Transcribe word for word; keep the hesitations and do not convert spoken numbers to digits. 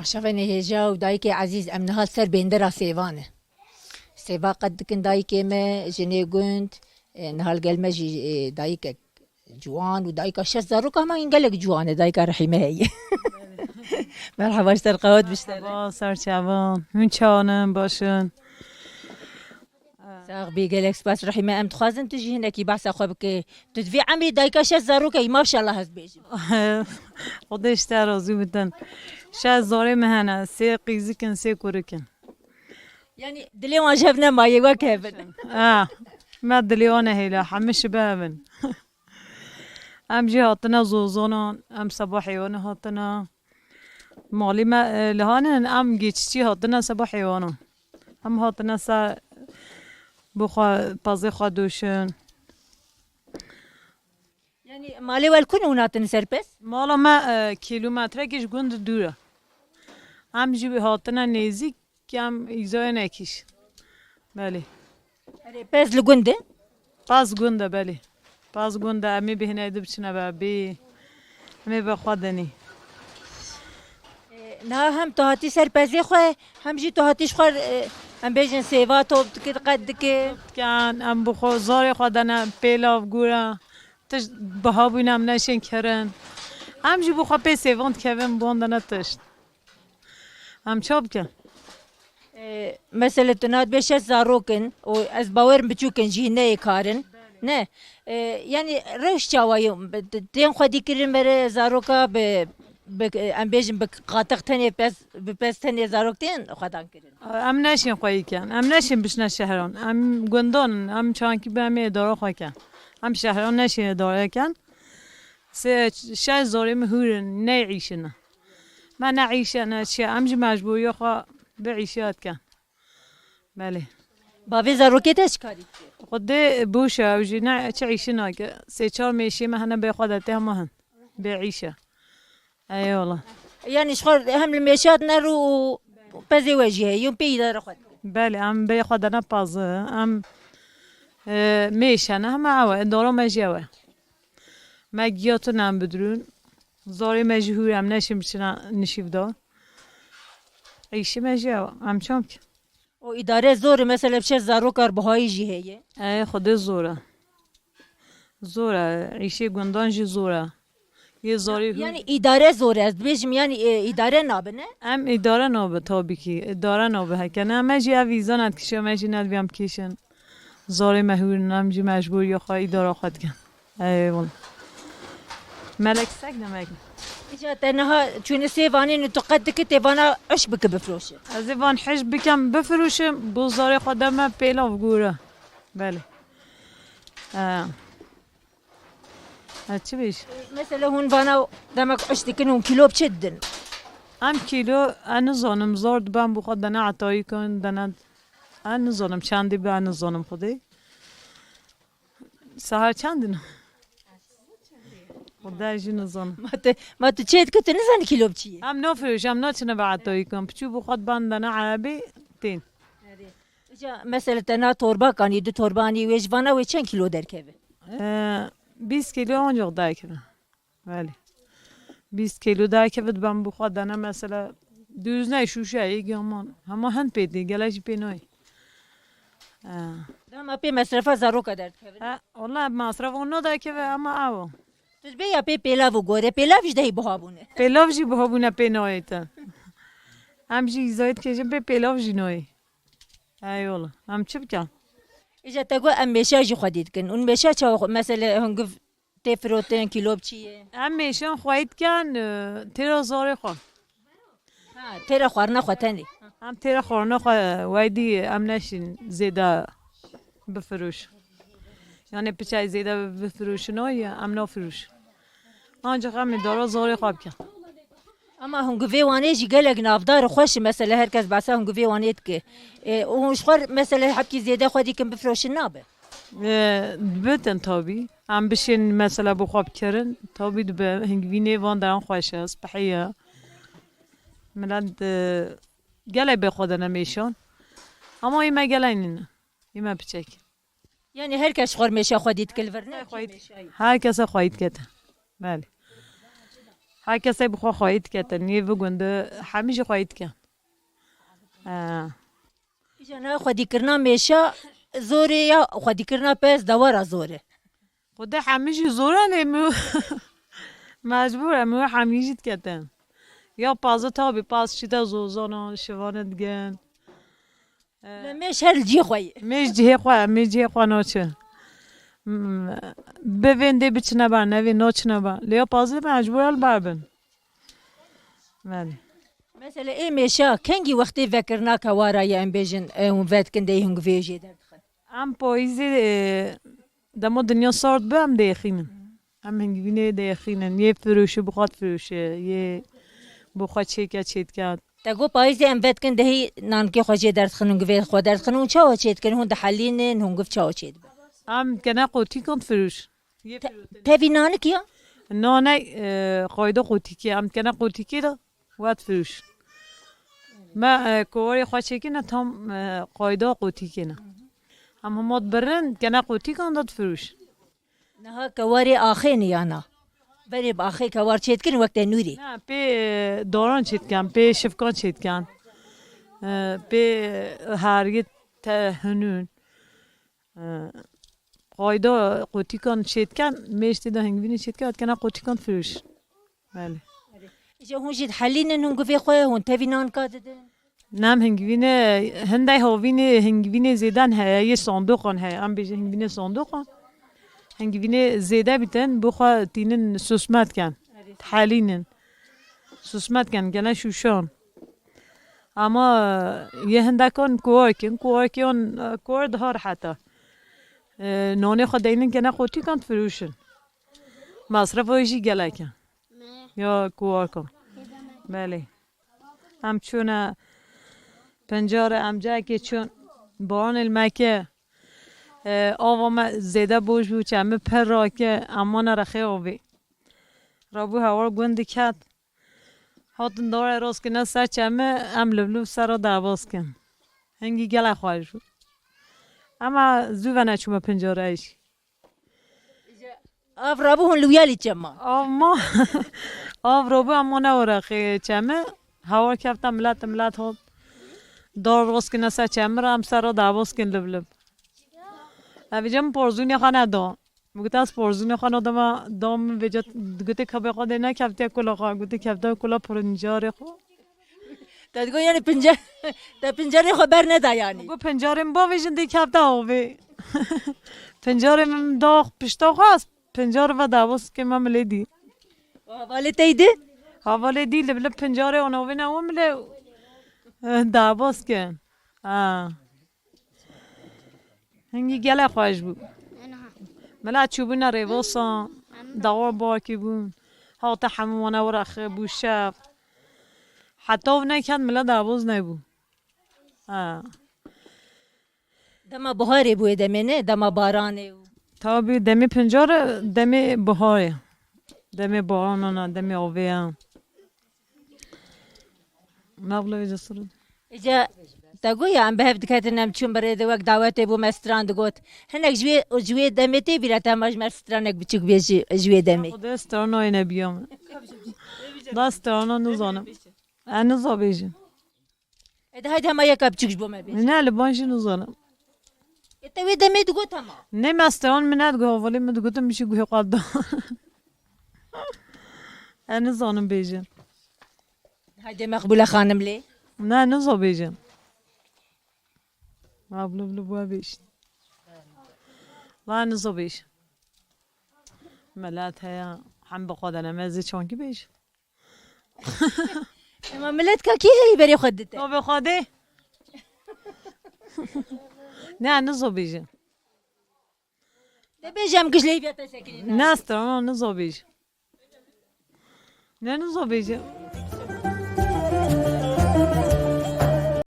Şevenê hêja û dayikê ezîz, em niha ser bêndera sêvan e. Sêva qet dikin dayikê me, jinê gund, e, niha li gel me jî, e, dayikek ciwan û dayika şeş zaroka hema gelek ciwan e, dayika Rehîme heye. Merhaba, ji te re qehwet bişte. Merhaba, ser çavan. Hûn çawan in, baş in? Sax bî, gelek spas Rehîme. Em dixwazin tu jî hinekî behsa xwe bike. Tu di vî emrî dayika şeş zarokekî, maşallah ez bêjim. Xwedê ji te razî bitin. Şeş zarê me hene, sê qîzik in, sê kurik in. Yanî dilê wan ji hev nemaye, wek hev in. Ha, me dilê wan nehêla, hemî ji bi hev in. Em jî hatine zozanan, em seba heywanê hatine. Malê me, e, li han in, em geçiçî hatine seba heywanan. Em hatine ser bo xwe, pezê xwe doşin. Yanî malê we li ku ne hûn hatin ser pez? Mala me, e, kîlometrekê ji gund dûr e. Em jî hatine nêzîk, em îzayê nekîş. Belê. Erê, pez li gund e? Pez gund e, belê. Pez gund e, em ê bihêne de biçine be, bê. Em ê be xwe denî. E, niha hem tu hatî ser pezê xwe, hem jî tu hatî ji xwe, e, em bêjin sêva top dikir, qet dikir. Dikin, em bi xwe zarê xwe dene pêlav gûra. Tişt biha bûne em neşên kirin. Em jî bi xwe pê sêvan dikevin, bi wan dene tişt. Em ça bikin? E, mesela tu niha dibê şeş zarok in û ez bawerim biçûk in jî neyê karin. Ne? E, yanî rewş çawa ye? Tên xwedî kirin berê zaroka bi, bi, em bêjin bi qatiq tenê pez, bi pez tenê zarok tên xwedan kirin? Em neşên xweyî ken. Em neşên biçine şehran. Em gundan in. Em çankî bi em ê îdara xwe ken. Em şehran neşên îdare ken. Sê, şeş zarê min hûr in, ne îşine. Me ne îşe, ne çi. Em jî mecbûriya xwe bi îşe dikin. Belê. Bavê zarokê te çi karî dike? Xwedê boş e, ew jî ne çi îşî nake. Sê çar mêşê me hene bê xwe de tê hema hin. Bê îşe. Eyvallah. Yanî ji xwe hem li mêşat ne rû û pezê we jî heye, yên pê îdare xwe dike. Belê, em bê xwe de ne pazı, em, e, mêş hene, hema ew e, doro me jî ew e. Me giya tune em bidirûn. Zarê me jî hûr e, em neşin biçine nişîvdar. Îşê me jî ew e, em çam ki. O îdare zor e, mesela bi şeş zarokar buhayî jî heye. Ey, Xwedê zor e. Zor e, îşê gundan jî zor e. Yê zarê hûr. Yanî îdare zor e, ez dibêjim, yanî, e, îdare nabe, ne? Em îdare nabe, tabii ki. Îdare nabe heke ne. Me jî ev îzana dikişe, me jî nedibî em kişin. Zarê me hûr in, em jî mecbûr ya xwe îdara xwe dikin. Eyvallah. Melek sek demek. Îca te niha çûne sê vanên û tu qet dikit tê vana iş bike bifroşe. Ez ê van hiş bikem bifroşim, bo zarê xwe deme pêlav gûre. Belê. He. He, çi bêj? Mesela hûn vana demek iş dikin, hûn kîlo bi çi didin? Em kîlo, ez nizanim, zor dibem bo xwe dene etayî kin, dene, ez nizanim çendî be, ez nizanim xwedê. Sahar çend in? Xwedê jî nizanim. Ma tu, ma tu çê dikî, tu nizanî kîlo bi çi ye? Em nafiroş, em naçine be etayî kin. Piçû bo xwe diban dene erebî tên. Îca mesela te na torba kanî, du torba anî, wê ji vana wê çend kîlo derkeve? Ee, bîst kîlo ancak derkeve. Belê. Bîst kîlo derkeve diben bo xwe dene mesela dûz ne şûşe yê giyaman. Hema hin pê tê, gelek jî pê nayê. Ee. Dema pê mesrefa zaroka derdikeve. Ha, wala masraf ona derkeve ama ew. Tu dibê ya pê pêlav û gore, pêlav jî dehî buha bûne. Pêlav jî buha bûne pê nayê te. Em jî îzayê dikêjin pê pêlav jî nayê. Eyvallah. Em çi bikin? Îca te got em mêşa jî xwedî dikin. Ûn mêşa çawa xwe-, mesele hungiv tê firotin, kîlo bi çi ye? Em mêşan xwedî dikin, e, têra zarê xwe. Ha, têra xwarina xwe tenê. Em têra xwarina xwe weydî em neşin zêde bifiroş. Yani piçay zêde bifiroşin o ya, em nafiroş. Ancak em îdara zarê xwe bikin. Ama hingivê Wanê jî gelek navdar û xweş e, mesela her kes behsa hingivê Wanê dike. E, û ji xwe mesela hebkî zêde xwe dikin bifroşin nabe. E, dibitin tabî. Em bişên mesela bo xwe bikirin. Tabî dibe hingivînê van deran xweş e, spehî ye. Milet, e, gelek bê xwe dene mêşan. Ama ê me gelek nîne. Ê me piçek. Yani her kes xwe mêşa xwe dît kil vir ne? Xwe dît. Her kese xwe dît kete. Belê. Her kesê bi xwe xweyî diketin. Yê vê gundî hemî jî xweyî dikin. Ee. Îja niha xwedîkirina mêşa zor e ya xwedîkirina pez dewera zor e? Xwedê hemî jî zor e lê min mecbûr e, min hemî jî diketin. Ya pazî tabî paz çî de zozana, şivane digin. Ee, Lê mêş her li cihê xwe ye. Mêş cihê xwe, mêş cihê xwe naçe. Hmm, bivên dê biçine ber, nevê naçine ber. Lê ya pazî mecbûr e li ber bin. Belê. Mesela ê mêşa kengî wextê vekirina kewara ye em bêjin, e, hûn vedikin de hûn givê jê derdixin? Em payîzê, e, dema dinya sard be em dêxînin. Em hingivînê dêxînin. Yê firoşê bi xwe difiroşe, yê bi xwe çêke çêdike. Te got payîzê em vedikin dehî nankê xwe jê derdixin hûn givê xwe derdixin hûn çawa çêdikin hûn dihelînin hûn giv çawa çêdibin? Em kene qotîkan difiroş. Yê Te- firotin. Tevî nanik ya? Nane, e, qayda qotîkê. Em kene qotîkê de. Wet firoş. Me, e, kovarê xwe çêkine tam, e, qayda qotîkê ne. Em hema dibirin, kene qotîkan de difiroş. Niha kewarê axê ne ya na? Berê bi axê kewar çêdikin wek te nûrî. Ne, pê, e, daran çêdiken, pê şifkan çêdiken. E, pê, e, hergê te hinûn. E, qayda qotîkan çêdiken, mêş tê de hingvînê çêdiken, dikene qotîkan firoş. Belê. Îja hûn jî dihelînin hûn guvê xwe, hûn tevî nanka didin? Nem hingvînê, hindek havînê hingvînê zêden heye, yê sandoqan heye. Em bêjin hingvînê sandoqan. Hingvînê zêde bîtin, bi xwe tînin susmet ken. Dihelînin. Susmet ken, gelen şûşan. Ama yê hindekan kuwarkin, kuwarkiyan, kuwar daha rehet e. E, nonê xwe deynin kene qotîkan difiroşin. Masrafê jî gelek e. Ya kuwarkan. Belê. Em çûne pincarê em cahekê çûn. Baranê li me ke. E, ava me zêde boş bû, çemê pir rake, em mane rexê avê. Rabû hewar gund diket. Hatin dawrê rast kine ser çemê, em liv liv ser re derbas kin. Hingî gelek xweş bû. Ema zû ve neçûme pincarê jî. Av rabû hûn li wiyalî çema? Av ma, av rabû em mane were xê çemê. Hewar kefta milet, milet hat. Dar rast kine ser çemê re, em ser re derbas kin liv liv. Evî cem porzûnê xwe neda. Min gote ez porzûnê xwe nadama, da min vêca, gote kabê xwe dê nekeftiye kula xwe, gote keftiye kula pincarê xwe. Te digot yani pincar, te pincarê xwe ber neda yani. Min got pincarê min bavêjin dê kefta avê. Pincarê min da pişta xwe, ez pincarê ve derbas kêm, me milê dî. Hevalê tey dî? Hevalê dî li, li pincarê anavê ne û milê, eh, derbas kêm. Ha. Hingî gelek xweş bû. Ena. Mila çûbûne rêvosan, dawar bakî bûn. Hate hemû wana wira xê bû şev. Heta ev neket mila derbas nebû. Ha. Dema biharê bû ê demê ne, dema baranê û. Tabî demê pincar e, demê biharê. Demê baranan e, demê avê ye. Mebla vêca sirû. Îca te got ya em bi hev diketin em çûn bi rê de wek dawetê bû me stran digot. Hinek ji wê, ji wê demê tê bîra te hema ji me stranek biçûk bêjî ji wê demê. Xwedê strana wê nebiya min. Da strana nizanim. Ez niza bêjim. E de haydi hema yeka biçûk ji bo me bêje. Ne, li ban jî nizanim. E te wê demê digot hema. Ne, me stran min nedigot, hevalê min digotin min jî guhê xwe da. Ez nizanim bêjim. Haydi Meqbûle xanim lê. Ne, niza bêjim. Abla, abla, bu bêjin. La niza bêjim. Milet heye, hem bi xwe de ne, me zê çankî bêjim. Ema milet ka kî heyî berê xwe dite? Navê Xwedê. Ne, nizo bêjin. De bêje em giş leyviya te sekinî. Ne, strana nizo bêjin. Ne, nizo bêjin.